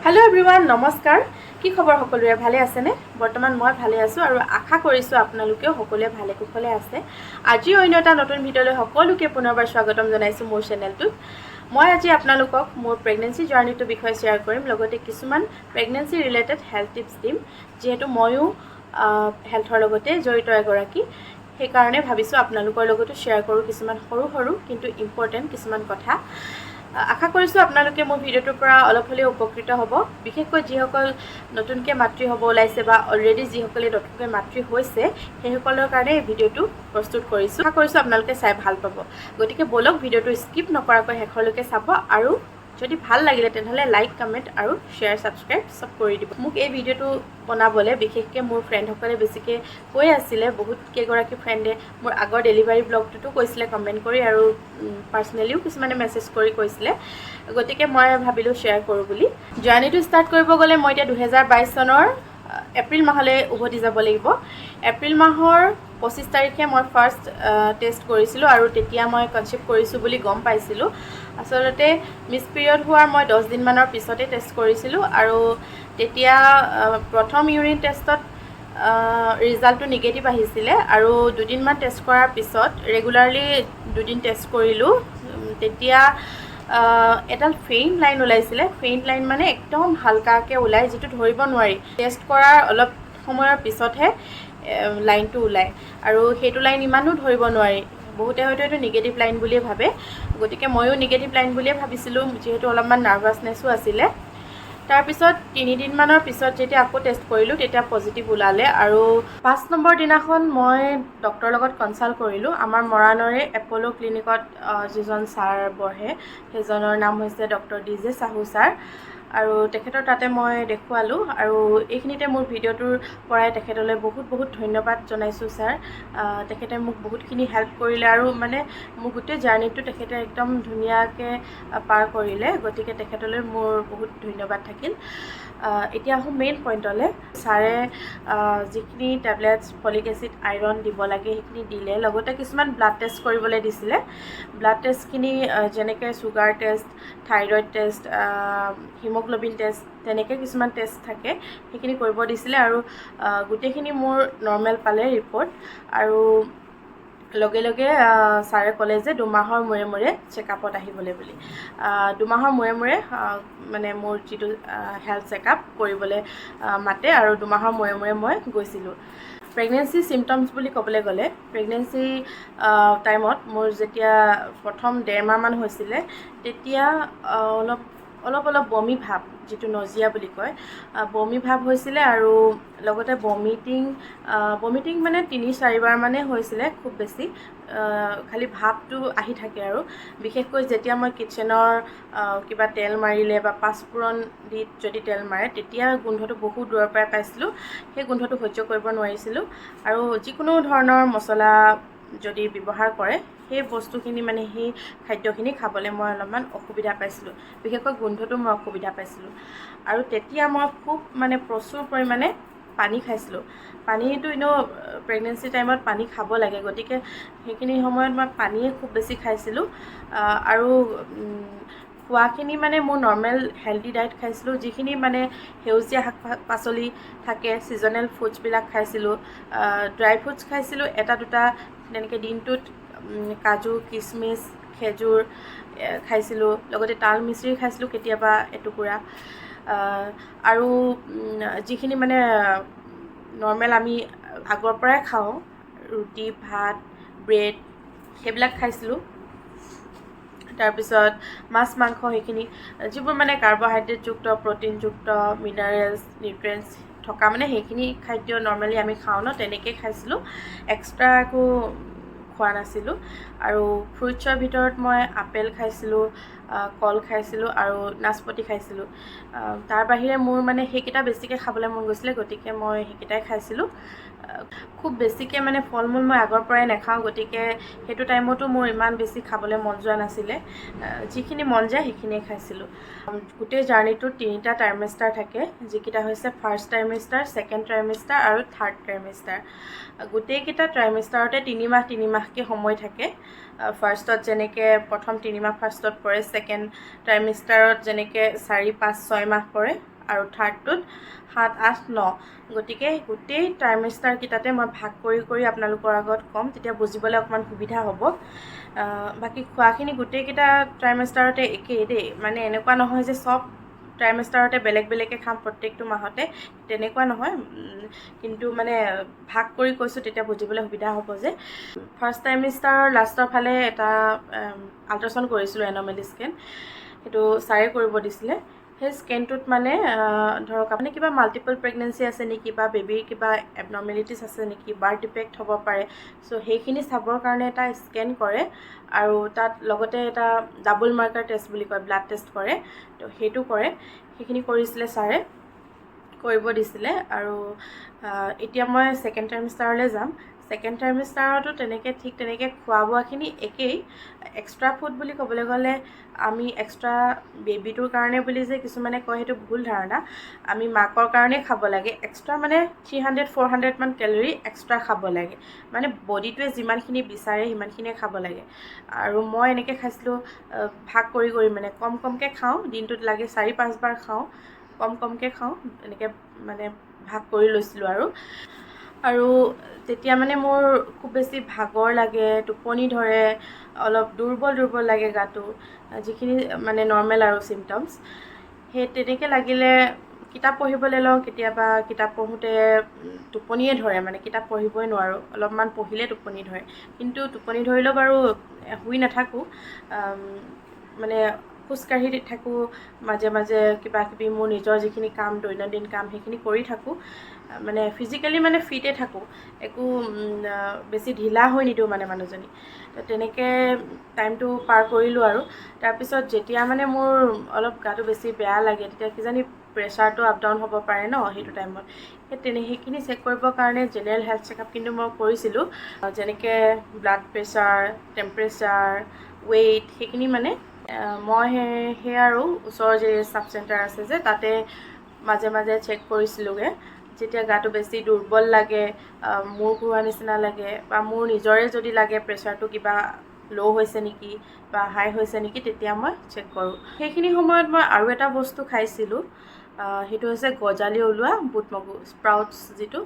Hello' everyone, নমস্কাৰ। কি খবৰ সকলোৰে? ভালে আছেনে? বৰ্তমান মই ভালে আছোঁ আৰু আশা কৰিছোঁ আপোনালোকেও সকলোৱে ভালে কুশলে আছে। আজি অন্য এটা নতুন ভিডিঅ'লৈ সকলোকে পুনৰবাৰ স্বাগতম জনাইছোঁ মোৰ চেনেলটোত। মই আজি আপোনালোকক মোৰ প্ৰেগনেঞ্চি জাৰ্ণিটোৰ বিষয়ে শ্বেয়াৰ কৰিম, লগতে কিছুমান প্ৰেগনেঞ্চি ৰিলেটেড হেল্থ টিপছ দিম। যিহেতু ময়ো হেল্থৰ লগতে জড়িত এগৰাকী, সেইকাৰণে ভাবিছোঁ আপোনালোকৰ লগতো শ্বেয়াৰ কৰোঁ কিছুমান সৰু সৰু কিন্তু ইম্পৰ্টেণ্ট কিছুমান কথা। আশা কৰিছোঁ আপোনালোকে মোৰ ভিডিঅ'টোৰ পৰা অলপ হ'লেও উপকৃত হ'ব। বিশেষকৈ যিসকল নতুনকৈ মাতৃ হ'ব ওলাইছে বা অলৰেডি যিসকলে নতুনকৈ মাতৃ হৈছে, সেইসকলৰ কাৰণে এই ভিডিঅ'টো প্ৰস্তুত কৰিছোঁ। আশা কৰিছোঁ আপোনালোকে চাই ভাল পাব। গতিকে ব'লক, ভিডিঅ'টো স্কিপ নকৰাকৈ শেষলৈকে চাব আৰু যদি ভাল লাগিলে তেনেহ'লে লাইক, কমেণ্ট আৰু শ্বেয়াৰ, ছাবস্ক্ৰাইব চব কৰি দিব। মোক এই ভিডিঅ'টো বনাবলৈ বিশেষকৈ মোৰ ফ্ৰেণ্ডসকলে বেছিকৈ কৈ আছিলে। বহুত কেইগৰাকী ফ্ৰেণ্ডে মোৰ আগৰ ডেলিভাৰী ব্লগটোতো কৈছিলে কমেণ্ট কৰি আৰু পাৰ্চনেলিও কিছুমানে মেছেজ কৰি কৈছিলে। গতিকে মই ভাবিলোঁ শ্বেয়াৰ কৰোঁ বুলি। জাৰ্ণিটো ষ্টাৰ্ট কৰিব গ'লে মই এতিয়া 2022 চনৰ এপ্ৰিল মাহলৈ উভতি যাব লাগিব। এপ্ৰিল মাহৰ 25 তাৰিখে মই ফাৰ্ষ্ট টেষ্ট কৰিছিলোঁ আৰু তেতিয়া মই কনচিভ কৰিছোঁ বুলি গম পাইছিলোঁ। আচলতে মিছ পিৰিয়ড হোৱাৰ মই 10 দিনমানৰ পিছতে টেষ্ট কৰিছিলোঁ আৰু তেতিয়া প্ৰথম ইউৰিন টেষ্টত ৰিজাল্টটো নিগেটিভ আহিছিলে আৰু দুদিনমান টেষ্ট কৰাৰ পিছত ৰেগুলাৰলি দুদিন টেষ্ট কৰিলোঁ, তেতিয়া এডাল ফেইণ্ট লাইন ওলাইছিলে। ফেইণ্ট লাইন মানে একদম হালকাকৈ ওলায়, যিটো ধৰিব নোৱাৰি। টেষ্ট কৰাৰ অলপ সময়ৰ পিছতহে লাইনটো ওলায় আৰু সেইটো লাইন ইমানো ধৰিব নোৱাৰি। বহুতে হয়তো এইটো নিগেটিভ লাইন বুলিয়ে ভাবে। গতিকে ময়ো নিগেটিভ লাইন বুলিয়ে ভাবিছিলোঁ, যিহেতু অলপমান নাৰ্ভাছনেছো আছিলে। তাৰপিছত তিনিদিনমানৰ পিছত যেতিয়া আকৌ টেষ্ট কৰিলোঁ, তেতিয়া পজিটিভ ওলালে আৰু 5 নম্বৰ দিনাখন মই ডক্টৰৰ লগত কনচাল্ট কৰিলোঁ। আমাৰ মৰাণৰে এপ'ল' ক্লিনিকত যিজন ছাৰ বহে, সেইজনৰ নাম হৈছে doctor D J Sahu sir আৰু তেখেতৰ তাতে মই দেখুৱালোঁ। আৰু এইখিনিতে মোৰ ভিডিঅ'টোৰ পৰাই তেখেতলৈ বহুত বহুত ধন্যবাদ জনাইছোঁ ছাৰ। তেখেতে মোক বহুতখিনি হেল্প কৰিলে আৰু মানে মোৰ গোটেই জাৰ্ণিটো তেখেতে একদম ধুনীয়াকৈ পাৰ কৰিলে। গতিকে তেখেতলৈ মোৰ বহুত ধন্যবাদ থাকিল। এতিয়া আহোঁ মেইন পইণ্টলৈ। ছাৰে যিখিনি টেবলেটছ, ফলিক এচিড, আইৰণ দিব লাগে, সেইখিনি দিলে। লগতে কিছুমান ব্লাড টেষ্ট কৰিবলৈ দিছিলে। ব্লাড টেষ্টখিনি যেনেকৈ sugar test, thyroid test, haemoglobin test, তেনেকৈ কিছুমান টেষ্ট থাকে, সেইখিনি কৰিব দিছিলে। আৰু গোটেইখিনি মোৰ নৰ্মেল পালে ৰিপৰ্ট আৰু লগে লগে ছাৰে ক'লে যে 2 মাহৰ মূৰে মূৰে চেকআপত আহিবলৈ বুলি। 2 মাহৰ মূৰে মূৰে মানে মোৰ যিটো হেল্থ চেকআপ কৰিবলৈ মাতে আৰু 2 মাহৰ মূৰে মূৰে মই গৈছিলোঁ। প্ৰেগনেঞ্চি চিমটমছ বুলি ক'বলৈ গ'লে, প্ৰেগনেঞ্চি টাইমত মোৰ যেতিয়া প্ৰথম ডেৰ মাহমান হৈছিলে, তেতিয়া অলপ অলপ অলপ বমি ভাৱ, যিটো নজিয়া বুলি কয়, বমি ভাৱ হৈছিলে আৰু লগতে বমিটিং। বমিটিং মানে তিনি চাৰিবাৰ মানে হৈছিলে খুব বেছি, খালি ভাৱটো আহি থাকে। আৰু বিশেষকৈ যেতিয়া মই কিটচেনৰ কিবা তেল মাৰিলে বা পাঁচফোৰণ দি যদি তেল মাৰে, তেতিয়া গোন্ধটো বহুত দূৰৰ পৰাই পাইছিলোঁ। সেই গোন্ধটো সহ্য কৰিব নোৱাৰিছিলোঁ। আৰু যিকোনো ধৰণৰ মছলা যদি ব্যৱহাৰ কৰে, সেই বস্তুখিনি মানে সেই খাদ্যখিনি খাবলৈ মই অলপমান অসুবিধা পাইছিলোঁ। বিশেষকৈ গোন্ধটো মই অসুবিধা পাইছিলোঁ। আৰু তেতিয়া মই খুব মানে প্ৰচুৰ পৰিমাণে পানী খাইছিলোঁ। পানীটো এনেও প্ৰেগনেঞ্চি টাইমত পানী খাব লাগে, গতিকে সেইখিনি সময়ত মই পানীয়ে খুব বেছি খাইছিলোঁ। আৰু খোৱাখিনি মানে মোৰ নৰ্মেল হেল্ডি ডায়েট খাইছিলোঁ, যিখিনি মানে সেউজীয়া শাক পাচলি থাকে, ছিজনেল ফ্ৰুটছবিলাক খাইছিলোঁ, ড্ৰাই ফ্ৰুটছ খাইছিলোঁ এটা দুটা তেনেকৈ দিনটোত, কাজু, কিচমিচ, খেজুৰ খাইছিলোঁ। লগতে তাল মিচিৰি খাইছিলোঁ কেতিয়াবা এটুকুৰা। আৰু যিখিনি মানে নৰ্মেল আমি আগৰ পৰাই খাওঁ, ৰুটি, ভাত, ব্ৰেড, সেইবিলাক খাইছিলোঁ। তাৰপিছত মাছ, মাংস, সেইখিনি যিবোৰ মানে কাৰ্বহাইড্ৰেটযুক্ত, প্ৰ'টিনযুক্ত, মিনাৰেলছ, নিউট্ৰিয়েণ্টছ থকা, মানে সেইখিনি খাদ্য নৰ্মেলি আমি খাওঁ ন, তেনেকেই খাইছিলোঁ। এক্সট্ৰা একো খোৱা নাছিলোঁ। আৰু ফ্ৰুটছৰ ভিতৰত মই আপেল খাইছিলোঁ, কল খাইছিলোঁ আৰু নাচপতি খাইছিলোঁ। তাৰ বাহিৰে মোৰ মানে সেইকেইটা বেছিকৈ খাবলৈ মন গৈছিলে, গতিকে মই সেইকেইটাই খাইছিলোঁ খুব বেছিকৈ। মানে ফল মূল মই আগৰ পৰাই নাখাওঁ, গতিকে সেইটো টাইমতো মোৰ ইমান বেছি খাবলৈ মন যোৱা নাছিলে। যিখিনি মন যায় সেইখিনিয়ে খাইছিলোঁ। গোটেই জাৰ্ণিটোত তিনিটা ট্ৰাইমেষ্টাৰ থাকে, যিকেইটা হৈছে ফাৰ্ষ্ট ট্ৰাইমেষ্টাৰ, ছেকেণ্ড ট্ৰাইমেষ্টাৰ আৰু থাৰ্ড ট্ৰাইমেষ্টাৰ। গোটেইকেইটা ট্ৰাইমেষ্টাৰতে 3 মাহ 3 মাহকৈ সময় থাকে। ফাৰ্ষ্টত যেনেকৈ প্ৰথম 3 মাহ ফাৰ্ষ্টত পৰে, ছেকেণ্ড ট্ৰাইমেষ্টাৰত যেনেকৈ 4, 5, 6 মাহ পৰে। আৰু থাৰ্ডটোত 7, 8, 9। গতিকে গোটেই ট্ৰাইমেষ্টাৰকেইটাতে মই ভাগ কৰি কৰি আপোনালোকৰ আগত ক'ম, তেতিয়া বুজিবলৈ অকণমান সুবিধা হ'ব। বাকী খোৱাখিনি গোটেইকেইটা ট্ৰাইমেষ্টাৰতে একেই দেই, মানে এনেকুৱা নহয় যে চব ট্ৰাইমেষ্টাৰতে বেলেগ বেলেগকৈ খাম প্ৰত্যেকটো মাহতে, তেনেকুৱা নহয়। কিন্তু মানে ভাগ কৰি কৈছোঁ, তেতিয়া বুজিবলৈ সুবিধা হ'ব। যে ফাৰ্ষ্ট ট্ৰাইমেষ্টাৰৰ লাষ্টৰ ফালে এটা আল্ট্ৰাচাউণ্ড কৰিছিলোঁ, এন'মেলি স্কেন, সেইটো ছাৰে কৰিব দিছিলে। সেই স্কেনটোত মানে ধৰক আপুনি কিবা মাল্টিপল প্ৰেগনেঞ্চি আছে নেকি বা বেবীৰ কিবা এবনৰ্মেলিটিছ আছে নেকি, বাৰ্থ ডিফেক্ট হ'ব পাৰে, চ' সেইখিনি চাবৰ কাৰণে এটা স্কেন কৰে। আৰু তাত লগতে এটা ডাবল মাৰ্কাৰ টেষ্ট বুলি কয়, ব্লাড টেষ্ট কৰে, তো সেইটো কৰে। সেইখিনি কৰিছিলে ছাৰে, কৰিব দিছিলে। আৰু এতিয়া মই ছেকেণ্ড ট্ৰাইমেষ্টাৰলৈ যাম। ছেকেণ্ড ট্ৰাইমেষ্টাৰতো তেনেকৈ ঠিক তেনেকৈ খোৱা বোৱাখিনি একেই। এক্সট্ৰা ফুড বুলি ক'বলৈ গ'লে আমি এক্সট্ৰা বেবীটোৰ কাৰণে বুলি যে কিছুমানে কয়, সেইটো ভুল ধাৰণা। আমি মাকৰ কাৰণেই খাব লাগে। এক্সট্ৰা মানে 300, 400মান কেলৰি এক্সট্ৰা খাব লাগে, মানে বডিটোৱে যিমানখিনি বিচাৰে সিমানখিনিয়ে খাব লাগে। আৰু মই এনেকৈ খাইছিলোঁ ভাগ কৰি কৰি, মানে কম কমকৈ খাওঁ, দিনটোত লাগে 4, 5বাৰ খাওঁ, কম কমকৈ খাওঁ, এনেকৈ মানে ভাগ কৰি লৈছিলোঁ। আৰু আৰু তেতিয়া মানে মোৰ খুব বেছি ভাগৰ লাগে, টোপনি ধৰে, অলপ দুৰ্বল দুৰ্বল লাগে গাটো, যিখিনি মানে নৰ্মেল আৰু চিমটমছ, সেই তেনেকৈ লাগিলে কিতাপ পঢ়িবলৈ লওঁ। কেতিয়াবা কিতাপ পঢ়োঁতে টোপনিয়ে ধৰে, মানে কিতাপ পঢ়িবই নোৱাৰোঁ, অলপমান পঢ়িলে টোপনি ধৰে। কিন্তু টোপনি ধৰিলেও বাৰু শুই নাথাকোঁ, মানে খোজকাঢ়ি থাকোঁ মাজে মাজে, কিবা কিবি মোৰ নিজৰ যিখিনি কাম, দৈনন্দিন কাম, সেইখিনি কৰি থাকোঁ। মানে ফিজিকেলি মানে ফিটে থাকোঁ, একো বেছি ঢিলা হৈ নিদিওঁ মানে মানুহজনী। তো তেনেকৈ টাইমটো পাৰ কৰিলোঁ। আৰু তাৰপিছত যেতিয়া মানে মোৰ অলপ গাটো বেছি বেয়া লাগে, তেতিয়া কিজানি প্ৰেছাৰটো আপ ডাউন হ'ব পাৰে ন সেইটো টাইমত, সেই তেনে সেইখিনি চেক কৰিবৰ কাৰণে জেনেৰেল হেল্থ চেকআপ কিন্তু মই কৰিছিলোঁ, যেনেকৈ ব্লাড প্ৰেছাৰ, টেম্পাৰেচাৰ, ৱেইট, সেইখিনি মানে মই সেই আৰু ওচৰৰ যে চাব চেণ্টাৰ আছে যে, তাতে মাজে মাজে চেক কৰিছিলোঁগৈ। যেতিয়া গাটো বেছি দুৰ্বল লাগে, মূৰ ঘূৰোৱা নিচিনা লাগে, বা মোৰ নিজৰে যদি লাগে প্ৰেছাৰটো কিবা ল' হৈছে নেকি বা হাই হৈছে নেকি, তেতিয়া মই চেক কৰোঁ। সেইখিনি সময়ত মই আৰু এটা বস্তু খাইছিলোঁ, সেইটো হৈছে গজালি ওলোৱা বুট মগু, স্প্ৰাউটছ যিটো।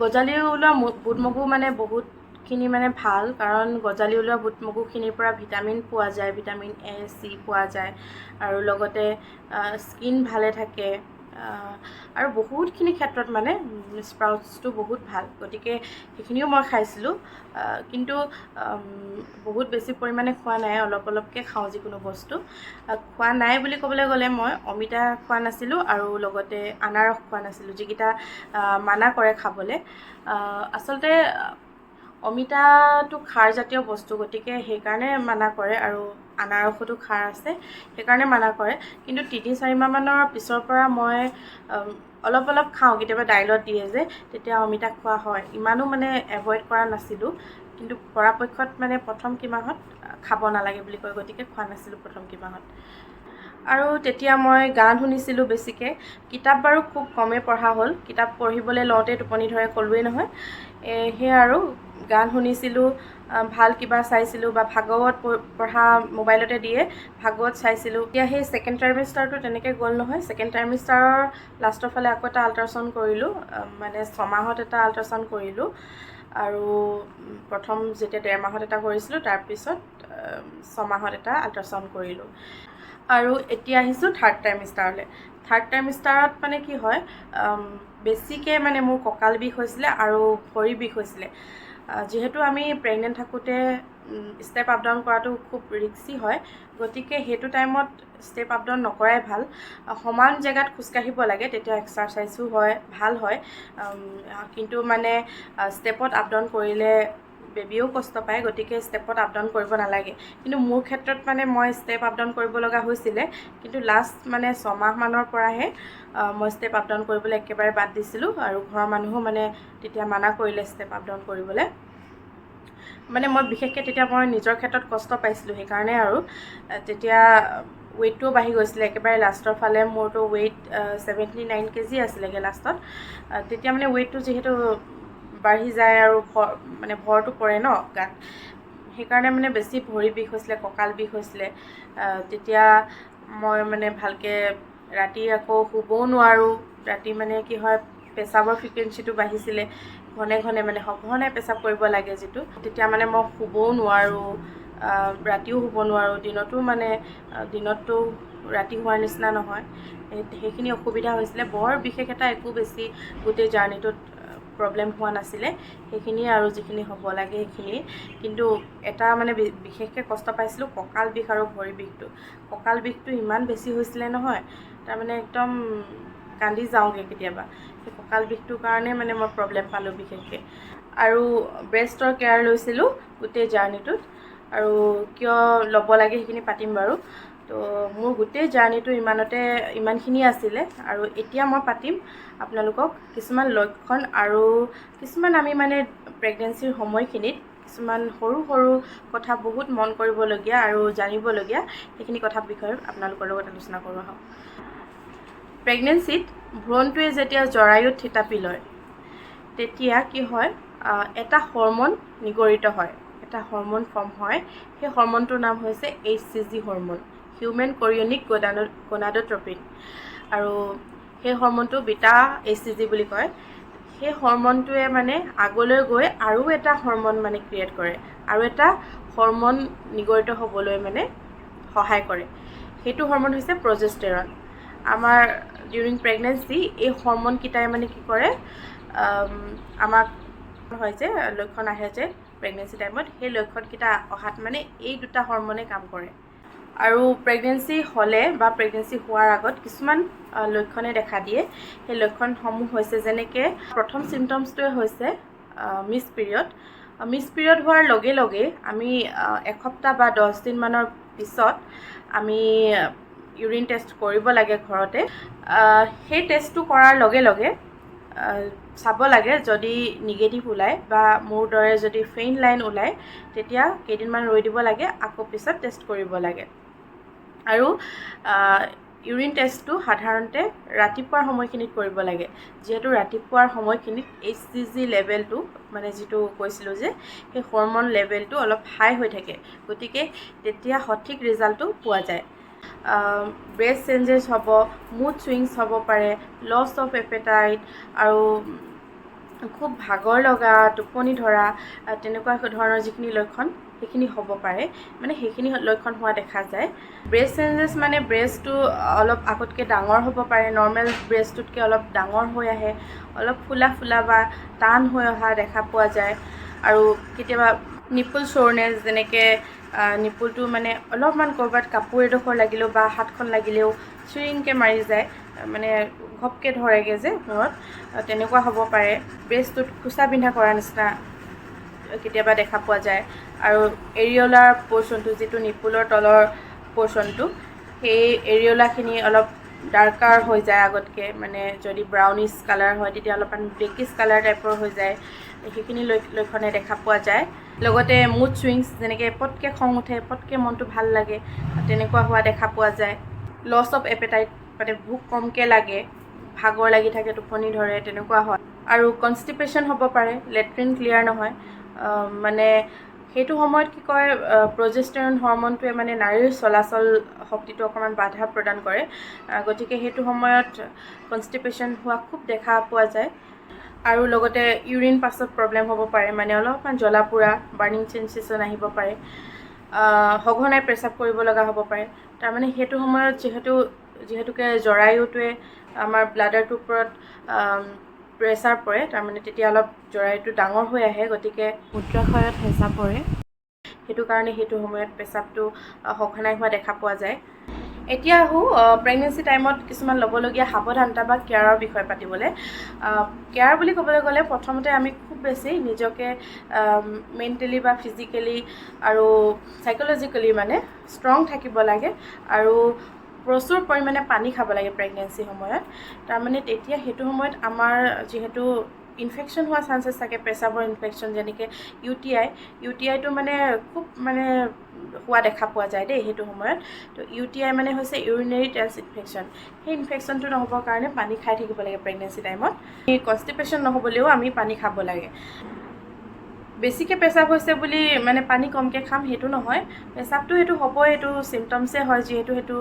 গজালি ওলোৱা বুট মগু মানে বহুতখিনি মানে ভাল, কাৰণ গজালি ওলোৱা বুট মগুখিনিৰ পৰা ভিটামিন পোৱা যায়, ভিটামিন এ, চি পোৱা যায়, আৰু লগতে স্কিন ভালে থাকে, আৰু বহুতখিনি ক্ষেত্ৰত মানে স্প্ৰাউটছটো বহুত ভাল। গতিকে সেইখিনিও মই খাইছিলোঁ, কিন্তু বহুত বেছি পৰিমাণে খোৱা নাই, অলপ অলপকৈ খাওঁ যিকোনো বস্তু। খোৱা নাই বুলি ক'বলৈ গ'লে মই অমিতা খোৱা নাছিলোঁ আৰু লগতে আনাৰস খোৱা নাছিলোঁ, যিকেইটা মানা কৰে খাবলৈ। আচলতে অমিতাটো খাৰজাতীয় বস্তু, গতিকে সেইকাৰণে মানা কৰে, আৰু আনাৰসতো খাৰ আছে, সেইকাৰণে মানা কৰে। কিন্তু 3, 4 মাহমানৰ পিছৰ পৰা মই অলপ অলপ খাওঁ, কেতিয়াবা দাইলত দিয়ে যে, তেতিয়া অমিতা খোৱা হয়। ইমানো মানে এভইড কৰা নাছিলোঁ, কিন্তু পৰাপক্ষত মানে প্ৰথম কেইমাহত খাব নালাগে বুলি কয়, গতিকে খোৱা নাছিলোঁ প্ৰথম কেইমাহত। আৰু তেতিয়া মই গান শুনিছিলোঁ বেছিকৈ, কিতাপ বাৰু খুব কমেই পঢ়া হ'ল, কিতাপ পঢ়িবলৈ লওঁতেই টোপনি ধৰে, ক'লোৱেই নহয়। সেয়া আৰু গান শুনিছিলোঁ, ভাল কিবা চাইছিলোঁ বা ভাগৱত পঢ়া মোবাইলতে দিয়ে, ভাগৱত চাইছিলোঁ। এতিয়া সেই ছেকেণ্ড ট্ৰাইমেষ্টাৰটো তেনেকৈ গ'ল নহয়। ছেকেণ্ড ট্ৰাইমেষ্টাৰৰ লাষ্টৰ ফালে আকৌ এটা আল্ট্ৰাচাউণ্ড কৰিলোঁ, মানে ছমাহত এটা আল্ট্ৰাচাউণ্ড কৰিলোঁ, আৰু প্ৰথম যেতিয়া 1.5 মাহত এটা কৰিছিলোঁ, তাৰপিছত ছমাহত এটা আল্ট্ৰাচাউণ্ড কৰিলোঁ। আৰু এতিয়া আহিছোঁ থাৰ্ড ট্ৰাইমেষ্টাৰলৈ। থাৰ্ড ট্ৰাইমেষ্টাৰত মানে কি হয়, বেছিকৈ মানে মোৰ কঁকাল বিষ হৈছিলে আৰু ভৰি বিষ হৈছিলে। যিহেতু আমি প্ৰেগনেণ্ট থাকোঁতে ষ্টেপ আপ ডাউন কৰাটো খুব ৰিক্সি হয়, গতিকে সেইটো টাইমত ষ্টেপ আপ ডাউন নকৰাই ভাল। সমান জেগাত খোজকাঢ়িব লাগে, তেতিয়া এক্সাৰচাইজো হয়, ভাল হয়। কিন্তু মানে ষ্টেপত আপ ডাউন কৰিলে বেবীয়েও কষ্ট পায়, গতিকে ষ্টেপত আপ ডাউন কৰিব নালাগে। কিন্তু মোৰ ক্ষেত্ৰত মানে মই ষ্টেপ আপ ডাউন কৰিব লগা হৈছিলে, কিন্তু লাষ্ট মানে ছমাহমানৰ পৰাহে মই ষ্টেপ আপ ডাউন কৰিবলৈ একেবাৰে বাদ দিছিলোঁ, আৰু ঘৰৰ মানুহো মানে তেতিয়া মানা কৰিলে ষ্টেপ আপ ডাউন কৰিবলৈ। মানে মই বিশেষকৈ তেতিয়া মই নিজৰ ক্ষেত্ৰত কষ্ট পাইছিলোঁ, সেইকাৰণে। আৰু তেতিয়া ৱেইটটোও বাঢ়ি গৈছিলে, একেবাৰে লাষ্টৰ ফালে মোৰতো ৱেইট 79 কেজি আছিলেগৈ লাষ্টত। তেতিয়া মানে ৱেইটটো যিহেতু বাঢ়ি যায় আৰু মানে ভৰটো পৰে ন গাত, সেইকাৰণে মানে বেছি ভৰি বিষ হৈছিলে, কঁকাল বিষ হৈছিলে। তেতিয়া মই মানে ভালকৈ ৰাতি আকৌ শুবও নোৱাৰোঁ। ৰাতি মানে কি হয়, পেচাবৰ ফ্ৰিকুৱেঞ্চিটো বাঢ়িছিলে, ঘনে ঘনে মানে সঘনাই পেচাব কৰিব লাগে যিটো, তেতিয়া মানে মই শুবও নোৱাৰোঁ, ৰাতিও শুব নোৱাৰোঁ, দিনতো মানে দিনততো ৰাতি হোৱাৰ নিচিনা নহয়। সেইখিনি অসুবিধা হৈছিলে। বৰ বিশেষ এটা একো বেছি গোটেই জাৰ্ণিটোত প্ৰব্লেম হোৱা নাছিলে, সেইখিনিয়ে আৰু যিখিনি হ'ব লাগে সেইখিনিয়ে। কিন্তু এটা মানে বিশেষকৈ কষ্ট পাইছিলোঁ কঁকাল বিষ আৰু ভৰি বিষটো। কঁকাল বিষটো ইমান বেছি হৈছিলে নহয়, তাৰমানে একদম কান্দি যাওঁগৈ কেতিয়াবা। সেই কঁকাল বিষটোৰ কাৰণে মানে মই প্ৰব্লেম পালোঁ বিশেষকৈ। আৰু ব্ৰেষ্টৰ কেয়াৰ লৈছিলোঁ গোটেই জাৰ্ণিটোত, আৰু কিয় ল'ব লাগে সেইখিনি পাতিম বাৰু। তো মোৰ গোটেই জাৰ্ণিটো ইমানখিনিয়ে আছিলে। আৰু এতিয়া মই পাতিম আপোনালোকক কিছুমান লক্ষণ আৰু কিছুমান আমি মানে প্ৰেগনেঞ্চিৰ সময়খিনিত কিছুমান সৰু সৰু কথা বহুত মন কৰিবলগীয়া আৰু জানিবলগীয়া, সেইখিনি কথাৰ বিষয়ে আপোনালোকৰ লগত আলোচনা কৰোঁ আহক। প্ৰেগনেঞ্চিত ভ্ৰূণটোৱে যেতিয়া জৰায়ুত থিতাপি লয়, তেতিয়া কি হয়, এটা হৰম'ন নিগৰিত হয়, এটা হৰম'ন ফৰ্ম হয়। সেই হৰম'নটোৰ নাম হৈছে HCG hormone, human chorionic gonadotropin. আৰু সেই হৰম'নটো বিটা এইচচিজি বুলি কয়। সেই হৰম'নটোৱে মানে আগলৈ গৈ আৰু এটা হৰম'ন মানে ক্ৰিয়েট কৰে, আৰু এটা হৰম'ন নিগৰিত হ'বলৈ মানে সহায় কৰে। সেইটো হৰম'ন হৈছে প্ৰজেষ্টেৰন। আমাৰ ডিউৰিং প্ৰেগনেঞ্চি এই হৰম'নকেইটাই মানে কি কৰে, আমাক হয় যে লক্ষণ আহে যে প্ৰেগনেঞ্চি টাইমত, সেই লক্ষণকেইটা অহাত মানে এই দুটা হৰম'নে কাম কৰে। আৰু প্ৰেগনেঞ্চি হ'লে বা প্ৰেগনেঞ্চি হোৱাৰ আগত কিছুমান লক্ষণে দেখা দিয়ে। সেই লক্ষণসমূহ হৈছে যেনেকৈ প্ৰথম চিমটমছটোৱে হৈছে মিছ পিৰিয়ড। মিছ পিৰিয়ড হোৱাৰ লগে লগে আমি এসপ্তাহ বা 10 দিনমানৰ পিছত আমি ইউৰিন টেষ্ট কৰিব লাগে ঘৰতে। সেই টেষ্টটো কৰাৰ লগে লগে চাব লাগে, যদি নিগেটিভ ওলায় বা মোৰ দৰে যদি ফেইণ্ট লাইন ওলায়, তেতিয়া কেইদিনমান ৰৈ দিব লাগে, আকৌ পিছত টেষ্ট কৰিব লাগে। আৰু ইউৰিন টেষ্টটো সাধাৰণতে ৰাতিপুৱাৰ সময়খিনিত কৰিব লাগে, যিহেতু ৰাতিপুৱাৰ সময়খিনিত এইচচিজি লেভেলটো, মানে যিটো কৈছিলোঁ যে সেই হৰম'ন লেভেলটো অলপ হাই হৈ থাকে, গতিকে তেতিয়া সঠিক ৰিজাল্টটো পোৱা যায়। ব্ৰেষ্ট চেঞ্জেছ হ'ব, মুড চুইংছ হ'ব পাৰে, লছ অফ এপেটাইট আৰু খুব ভাগৰ লগা, টোপনি ধৰা, তেনেকুৱা ধৰণৰ যিখিনি লক্ষণ সেইখিনি হ'ব পাৰে, মানে সেইখিনি লক্ষণ হোৱা দেখা যায়। ব্ৰেষ্ট চেঞ্জেছ মানে ব্ৰেষ্টটো অলপ আগতকৈ ডাঙৰ হ'ব পাৰে, নৰ্মেল ব্ৰেষ্টটোতকৈ অলপ ডাঙৰ হৈ আহে, অলপ ফুলা ফুলা বা টান হৈ অহা দেখা পোৱা যায়। আৰু কেতিয়াবা নিপুল চ'ৰনেছ, যেনেকৈ নিপুলটো মানে অলপমান ক'ৰবাত কাপোৰ এডোখৰ লাগিলেও বা হাতখন লাগিলেও চিৰিংকৈ মাৰি যায়, মানে ঘপকৈ ধৰেগৈ যে মূৰত, তেনেকুৱা হ'ব পাৰে। ব্ৰেষ্টটোত খোচা বিন্ধা কৰাৰ নিচিনা কেতিয়াবা দেখা পোৱা যায়। আৰু এৰিঅলাৰ পৰ্চনটো, যিটো নিপুলৰ তলৰ পৰ্চনটো, সেই এৰিঅলাখিনি অলপ ডাৰ্কাৰ হৈ যায় আগতকৈ, মানে যদি ব্ৰাউনিছ কালাৰ হয় তেতিয়া অলপমান ব্লেকিছ কালাৰ টাইপৰ হৈ যায়। সেইখিনি লক্ষণে দেখা পোৱা যায়। লগতে মুড চুইংছ, যেনেকৈ পটকৈ খং উঠে, পটকৈ মনটো ভাল লাগে, তেনেকুৱা হোৱা দেখা পোৱা যায়। লছ অফ এপেটাইট, মানে ভোক কমকৈ লাগে, ভাগৰ লাগি থাকে, টোপনি ধৰে, তেনেকুৱা হয়। আৰু কনষ্টিপেশ্যন হ'ব পাৰে, লেট্ৰিন ক্লিয়াৰ নহয়। মানে সেইটো সময়ত কি কয়, প্ৰজেষ্টেৰন হৰম'নটোৱে মানে নাড়ীৰ চলাচল শক্তিটো অকণমান বাধা প্ৰদান কৰে, গতিকে সেইটো সময়ত কনষ্টিপেশ্যন হোৱা খুব দেখা পোৱা যায়। আৰু লগতে ইউৰিন পাছত প্ৰব্লেম হ'ব পাৰে, মানে অলপমান জ্বলা পোৰা, বাৰ্ণিং চেনচেশ্যন আহিব পাৰে, সঘনাই পেচাব কৰিব লগা হ'ব পাৰে। তাৰমানে সেইটো সময়ত যিহেতুকে জৰায়ুটোৱে আমাৰ ব্লাডাৰটোৰ ওপৰত প্ৰেছাৰ পৰে, তাৰমানে তেতিয়া অলপ জৰায়ুটো ডাঙৰ হৈ আহে, গতিকে মূত্ৰাশয়ত হেঁচা পৰে। সেইটো কাৰণে সেইটো সময়ত পেচাবটো সঘনাই হোৱা দেখা পোৱা যায়। এতিয়া আহোঁ প্ৰেগনেঞ্চি টাইমত কিছুমান ল'বলগীয়া সাৱধানতা বা কেয়াৰৰ বিষয়ে পাতিবলৈ। কেয়াৰ বুলি ক'বলৈ গ'লে প্ৰথমতে আমি খুব বেছি নিজকে মেণ্টেলি বা ফিজিকেলি আৰু চাইক'লজিকেলি মানে ষ্ট্ৰং থাকিব লাগে আৰু প্ৰচুৰ পৰিমাণে পানী খাব লাগে প্ৰেগনেঞ্চি সময়ত। তাৰমানে তেতিয়া সেইটো সময়ত আমাৰ যিহেতু ইনফেকশ্যন হোৱা চান্সেছ থাকে, পেচাবৰ ইনফেকশ্যন, যেনেকৈ ইউটিআই। ইউটিআইটো মানে খুব মানে হোৱা দেখা পোৱা যায় দেই সেইটো সময়ত। তো ইউটিআই মানে হৈছে ইউৰিনেৰী ট্ৰেক্ট ইনফেকশ্যন। সেই ইনফেকশ্যনটো নহ'বৰ কাৰণে পানী খাই থাকিব লাগে প্ৰেগনেঞ্চি টাইমত। কনষ্টিপেশ্যন নহ'বলৈও আমি পানী খাব লাগে। বেছিকৈ পেচাব হৈছে বুলি মানে পানী কমকৈ খাম সেইটো নহয়। পেচাবটো সেইটো হ'বই, সেইটো চিমটমছে হয়, যিহেতু সেইটো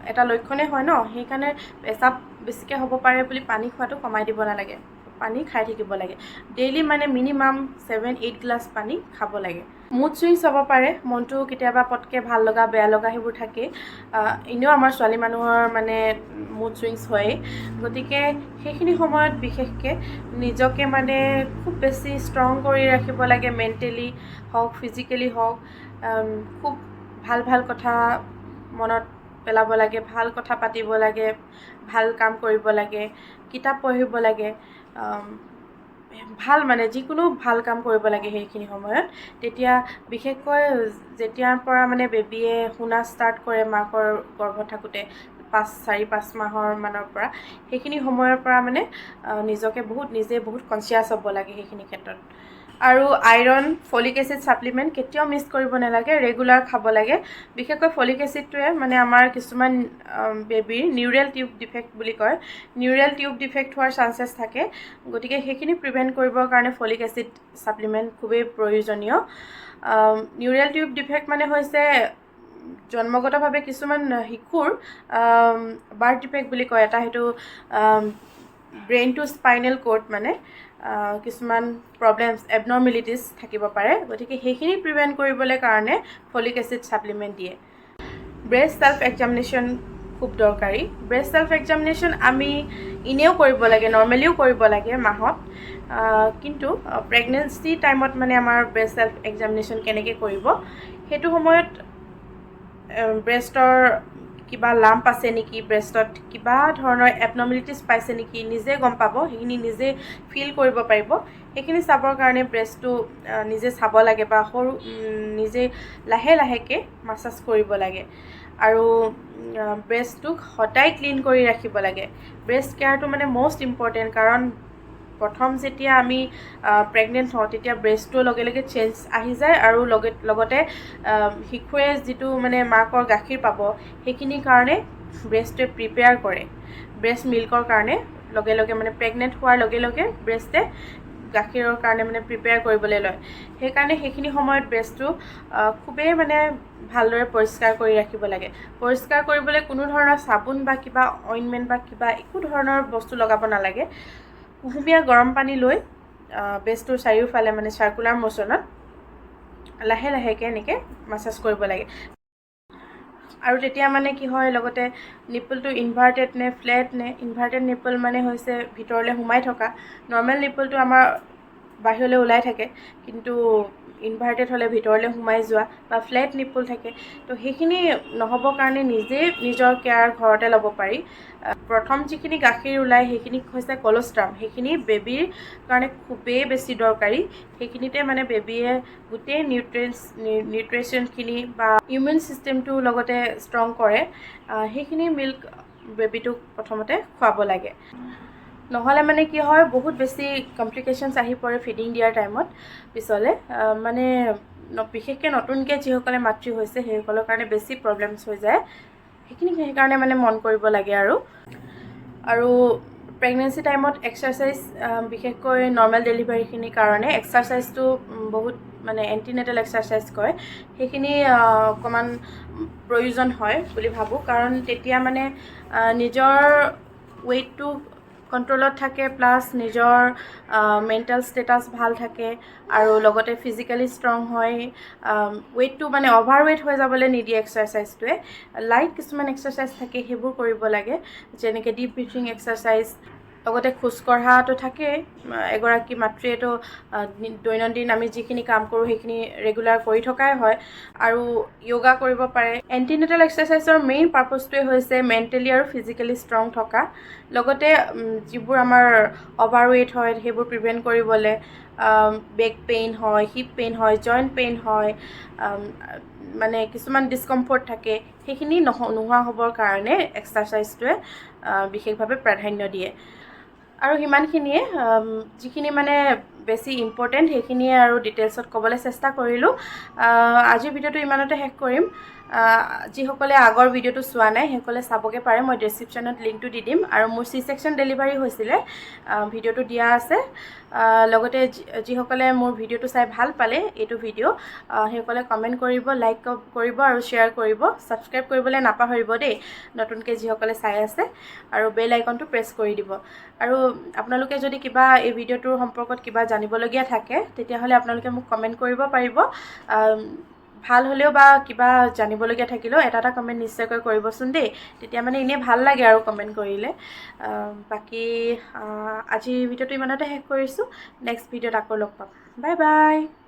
এটা লক্ষণেই হয় ন। সেইকাৰণে পেচাব বেছিকৈ হ'ব পাৰে বুলি পানী খোৱাটো কমাই দিব নালাগে। পানী খাই থাকিব লাগে ডেইলি, মানে মিনিমাম 7-8 গ্লাছ পানী খাব লাগে। মুড চুইংছ হ'ব পাৰে, মনটো কেতিয়াবা পটকৈ ভাল লগা বেয়া লগা সেইবোৰ থাকেই। এনেও আমাৰ ছোৱালী মানুহৰ মানে মুড চুইংছ হয়েই। গতিকে সেইখিনি সময়ত বিশেষকৈ নিজকে মানে খুব বেছি ষ্ট্ৰং কৰি ৰাখিব লাগে, মেণ্টেলি হওক, ফিজিকেলি হওক। খুব ভাল ভাল কথা মনত পেলাব লাগে, ভাল কথা পাতিব লাগে, ভাল কাম কৰিব লাগে, কিতাপ পঢ়িব লাগে, ভাল মানে যিকোনো ভাল কাম কৰিব লাগে সেইখিনি সময়ত। তেতিয়া বিশেষকৈ যেতিয়াৰ পৰা মানে বেবীয়ে শুনা ষ্টাৰ্ট কৰে মাকৰ গৰ্ভত থাকোঁতে, 4-5 মাহৰ মানৰ পৰা, সেইখিনি সময়ৰ পৰা মানে নিজকে বহুত নিজে বহুত কনচিয়াছ হ'ব লাগে সেইখিনি ক্ষেত্ৰত। আৰু আইৰণ, ফলিক এচিড ছাপ্লিমেণ্ট কেতিয়াও মিছ কৰিব নালাগে, ৰেগুলাৰ খাব লাগে। বিশেষকৈ ফলিক এচিডটোৱে মানে আমাৰ কিছুমান বেবীৰ নিউৰেল টিউব ডিফেক্ট বুলি কয়, নিউৰেল টিউব ডিফেক্ট হোৱাৰ চান্সেছ থাকে। গতিকে সেইখিনি প্ৰিভেণ্ট কৰিবৰ কাৰণে ফলিক এচিড ছাপ্লিমেণ্ট খুবেই প্ৰয়োজনীয়। নিউৰেল টিউব ডিফেক্ট মানে হৈছে জন্মগতভাৱে কিছুমান শিশুৰ বাৰ্থ ডিফেক্ট বুলি কয় এটা, সেইটো ব্ৰেইন টু স্পাইনেল কৰ্ড মানে কিছুমান প্ৰব্লেমছ, এবনৰ্মেলিটিছ থাকিব পাৰে। গতিকে সেইখিনি প্ৰিভেণ্ট কৰিবলৈ কাৰণে ফলিক এচিড ছাপ্লিমেণ্ট দিয়ে। ব্ৰেষ্ট ছেল্ফ এক্সামিনেশ্যন খুব দৰকাৰী। ব্ৰেষ্ট ছেল্ফ এক্সামিনেশ্যন আমি এনেও কৰিব লাগে, নৰ্মেলিও কৰিব লাগে মাহত, কিন্তু প্ৰেগনেঞ্চি টাইমত মানে আমাৰ ব্ৰেষ্ট ছেল্ফ এক্সামিনেশ্যন কেনেকৈ কৰিব? সেইটো সময়ত ব্ৰেষ্টৰ কিবা লাম্প আছে নেকি, ব্ৰেষ্টত কিবা ধৰণৰ এবনৰ্মেলিটিছ পাইছে নেকি, নিজে গম পাব, সেইখিনি নিজে ফিল কৰিব পাৰিব। সেইখিনি চাবৰ কাৰণে ব্ৰেষ্টটো নিজে চাব লাগে বা সৰু নিজে লাহে লাহেকৈ মাছাজ কৰিব লাগে আৰু ব্ৰেষ্টটোক সদায় ক্লিন কৰি ৰাখিব লাগে। ব্ৰেষ্ট কেয়াৰটো মানে মষ্ট ইম্পৰ্টেণ্ট, কাৰণ প্ৰথম যেতিয়া আমি প্ৰেগনেণ্ট হওঁ, তেতিয়া ব্ৰেষ্টটোৰ লগে লগে চেঞ্জ আহি যায় আৰু লগতে শিশুৱে যিটো মানে মাকৰ গাখীৰ পাব, সেইখিনিৰ কাৰণে ব্ৰেষ্টটোৱে প্ৰিপেয়াৰ কৰে। ব্ৰেষ্ট মিল্কৰ কাৰণে লগে লগে মানে প্ৰেগনেণ্ট হোৱাৰ লগে লগে ব্ৰেষ্টে গাখীৰৰ কাৰণে মানে প্ৰিপেয়াৰ কৰিবলৈ লয়। সেইকাৰণে সেইখিনি সময়ত ব্ৰেষ্টটো খুবেই মানে ভালদৰে পৰিষ্কাৰ কৰি ৰাখিব লাগে। পৰিষ্কাৰ কৰিবলৈ কোনো ধৰণৰ চাবোন বা কিবা অইনমেণ্ট বা কিবা একো ধৰণৰ বস্তু লগাব নালাগে। কুহুমীয়া গৰম পানী লৈ ব্ৰেষ্টটোৰ চাৰিওফালে মানে চাৰ্কুলাৰ মোশ্যনত লাহে লাহেকৈ এনেকৈ মাছাজ কৰিব লাগে। আৰু তেতিয়া মানে কি হয়, লগতে নিপলটো ইনভাৰ্টেড নে ফ্লেট নে, ইনভাৰ্টেড নিপল মানে হৈছে ভিতৰলৈ সোমাই থকা, নৰ্মেল নিপলটো আমাৰ বাহিৰলৈ ওলাই থাকে, কিন্তু ইনভাৰ্টেড হ'লে ভিতৰলৈ সোমাই যোৱা বা ফ্লেট নিপল থাকে। তো সেইখিনি নহ'বৰ কাৰণে নিজেই নিজৰ কেয়াৰ ঘৰতে ল'ব পাৰি। প্ৰথম যিখিনি গাখীৰ ওলায়, সেইখিনি হৈছে কলষ্ট্ৰাম। সেইখিনি বেবীৰ কাৰণে খুবেই বেছি দৰকাৰী। সেইখিনিতে মানে বেবীয়ে গোটেই নিউট্ৰিশ্যনখিনি বা ইমিউন ছিষ্টেমটো লগতে ষ্ট্ৰং কৰে। সেইখিনি মিল্ক বেবীটোক প্ৰথমতে খুৱাব লাগে। নহ'লে মানে কি হয়, বহুত বেছি কমপ্লিকেশ্যনছ আহি পৰে ফিডিং দিয়াৰ টাইমত পিছলৈ। মানে বিশেষকৈ নতুনকৈ যিসকলে মাতৃ হৈছে, সেইসকলৰ কাৰণে বেছি প্ৰব্লেমছ হৈ যায় সেইখিনি। সেইকাৰণে মানে মন কৰিব লাগে। আৰু আৰু প্ৰেগনেঞ্চি টাইমত এক্সাৰচাইজ, বিশেষকৈ নৰ্মেল ডেলিভাৰীখিনিৰ কাৰণে এক্সাৰচাইজটো বহুত মানে এণ্টিনেটেল এক্সাৰচাইজ কয়, সেইখিনি অকণমান প্ৰয়োজন হয় বুলি ভাবোঁ। কাৰণ তেতিয়া মানে নিজৰ ৱেইটটো কণ্ট্ৰলত থাকে, প্লাছ নিজৰ মেণ্টেল ষ্টেটাছ ভাল থাকে আৰু লগতে ফিজিকেলি ষ্ট্ৰং হয়। ৱেইটটো মানে অভাৰ ৱেইট হৈ যাবলৈ নিদিয়ে এক্সাৰচাইজটোৱে। লাইট কিছুমান এক্সাৰচাইজ থাকে, সেইবোৰ কৰিব লাগে, যেনেকৈ ডিপ ব্ৰিথিং এক্সাৰচাইজ। লগতে খোজকঢ়াটো থাকেই। এগৰাকী মাতৃয়েতো দৈনন্দিন আমি যিখিনি কাম কৰোঁ, সেইখিনি ৰেগুলাৰ কৰি থকাই হয় আৰু য়োগা কৰিব পাৰে। এণ্টিনেটেল এক্সাৰচাইজৰ মেইন পাৰ্পজটোৱে হৈছে মেণ্টেলি আৰু ফিজিকেলি ষ্ট্ৰং থকা, লগতে যিবোৰ আমাৰ অভাৰ ৱেইট হয়, সেইবোৰ প্ৰিভেণ্ট কৰিবলৈ। বেক পেইন হয়, হিপ পেইন হয়, জইণ্ট পেইন হয়, মানে কিছুমান ডিছকমফৰ্ট থাকে, সেইখিনি নোহোৱা হ'বৰ কাৰণে এক্সাৰচাইজটোৱে বিশেষভাৱে প্ৰাধান্য দিয়ে। আৰু সিমানখিনিয়ে, যিখিনি মানে বেছি ইম্পৰ্টেণ্ট, সেইখিনিয়ে আৰু ডিটেইলছত ক'বলৈ চেষ্টা কৰিলোঁ। আজিৰ ভিডিঅ'টো ইমানতে শেষ কৰিম। যিসকলে আগৰ ভিডিঅ'টো চোৱা নাই, সেইসকলে চাবগৈ পাৰে। মই ডেছক্ৰিপশ্যনত লিংকটো দি দিম। আৰু মোৰ চি ছেকশ্যন ডেলিভাৰী হৈছিলে, ভিডিঅ'টো দিয়া আছে। লগতে যিসকলে মোৰ ভিডিঅ'টো চাই ভাল পালে এইটো ভিডিঅ', সেইসকলে কমেণ্ট কৰিব, লাইক কৰিব আৰু শ্বেয়াৰ কৰিব। ছাবস্ক্ৰাইব কৰিবলৈ নাপাহৰিব দেই, নতুনকৈ যিসকলে চাই আছে, আৰু বেল আইকনটো প্ৰেছ কৰি দিব। আৰু আপোনালোকে যদি কিবা এই ভিডিঅ'টোৰ সম্পৰ্কত কিবা জানিবলগীয়া থাকে, তেতিয়াহ'লে আপোনালোকে মোক কমেণ্ট কৰিব পাৰিব। ভাল হ'লেও বা কিবা জানিবলগীয়া থাকিলেও এটা এটা কমেণ্ট নিশ্চয়কৈ কৰিবচোন দেই। তেতিয়া মানে এনেই ভাল লাগে আৰু কমেণ্ট কৰিলে। বাকী আজি ভিডিঅ'টো ইমানতে শেষ কৰিছোঁ। নেক্সট ভিডিঅ'ত আকৌ লগ পাম। Bye bye.